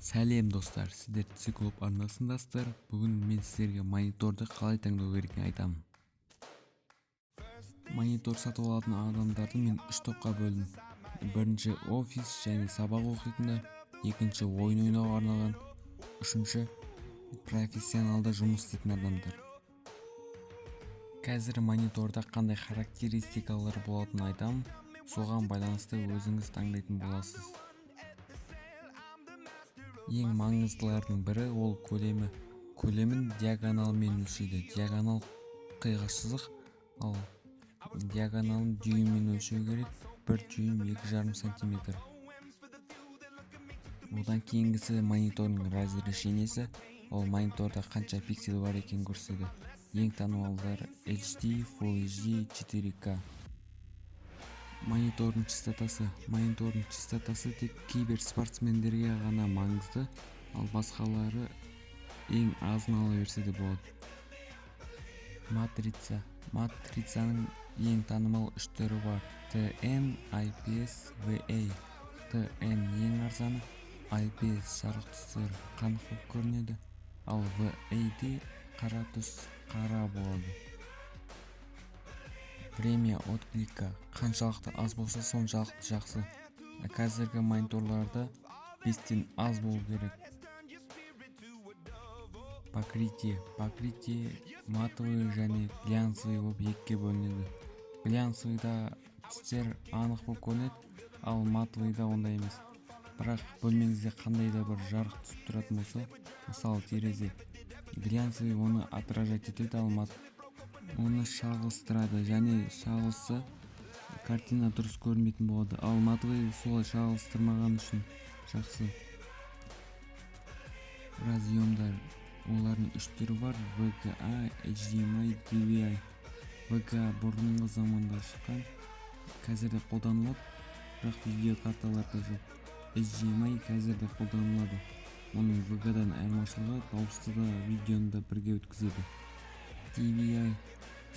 Сәлем, достар! Сіздер Циклоп арнасындасыздар. Бүгін мен сіздерге мониторды қалай таңдау керектігін айтамын. Монитор сатып алатын адамдарды мен үш топқа бөлдім. Бірінші, офис және сабақ оқитындар, екінші, ойын ойнауға арналған, үшінші, профессионалды жұмыс істейтін адамдар. Қазір мониторда қандай характеристикалар болатынын айтамын, соған байланысты өзіңіз таңдайтын боласыз. Ең маңыздылардың бірі ол көлемі. Көлемін диагоналмен өлшейді. Диагонал қиғаш сызық, ал диагоналын дюйммен өлшеу керек. 1 дюйм 2,5 сантиметр. Одан кейінгісі монитордың разрешениесі. Ол мониторда қанша пиксель бар екенін көрсетеді. Ең танымалдары HD, Full HD, 4K. Монитордың частотасы. Монитордың частотасы тек кейбір спортсмендерге ғана маңызды, ал басқалары ең азын ала берсе де болады. Матрица. Матрицаның ең танымал үш түрі бар: TN, IPS, VA. TN ең арзаны, IPS жарық түстер қанық болып көрінеді, ал VA-де қара түс қара болады. Время отклика қаншалықты аз болса, соншалықты жақсы. Қазіргі мониторларда 5-тен аз болу керек. Покрытие. Покрытие матовый және глянцевый болып екіге бөлінеді. Глянцевыйда түстер анық болып көрінеді, ал матовыйда ондай емес. Бірақ бөлмеңізде қандай да бір жарық түсіп тұратын болса, мысалы, терезе, глянцевый оны отражать етеді, ал мат оны шағылыстырады және шағылысса, картина дұрыс көрінбейтін болады. Ал матовый солай шағылыстырмаған үшін жақсы. Разъемдар. Олардың үш түрі бар: VGA, HDMI, DVI. VGA бұрынғы заманда шыққан, қазір де қолданылады, бірақ видеокарталарда жоқ. HDMI қазір де қолданылады. Оның VGA-дан айырмашылығы, дауысты да, видеоны да бірге өткізеді. DVI.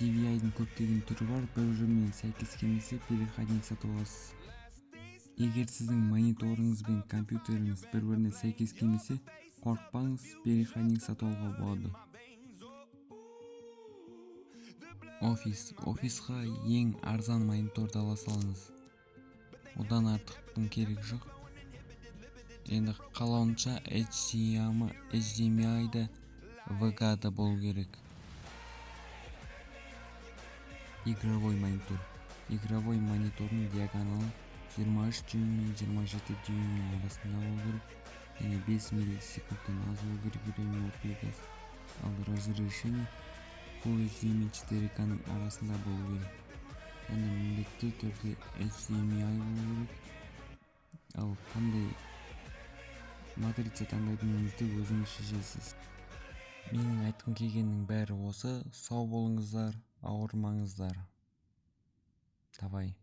DVI-дің көптеген түрі бар. бір бірімен сәйкес келмесе, переходник сатып аласыз. Егер сіздің мониторыңыз бен компьютеріңіз бір біріне сәйкес келмесе, қорықпаңыз, переходник сатып алуға болады. Офис. Офисқа ең арзан мониторды ала салыңыз, одан артықтың керегі жоқ. Енді қалауынша HDMI да, VGA да болу керек. Игровой монитор. Игровой монитордың диагоналы 23 дюйм мен 27 дюймнің арасында болу керек және 5 миллисекундтан аз болу керек время откликасы, ал разрешение Full HD мен 4K-ның арасында болу керек және міндетті түрде HDMI болу керек. Ал қандай матрица таңдайтыныңызды өзіңіз шешесіз. Менің айтқым келгеннің бәрі осы. Сау болыңыздар, ауырмаңыздар. Давай.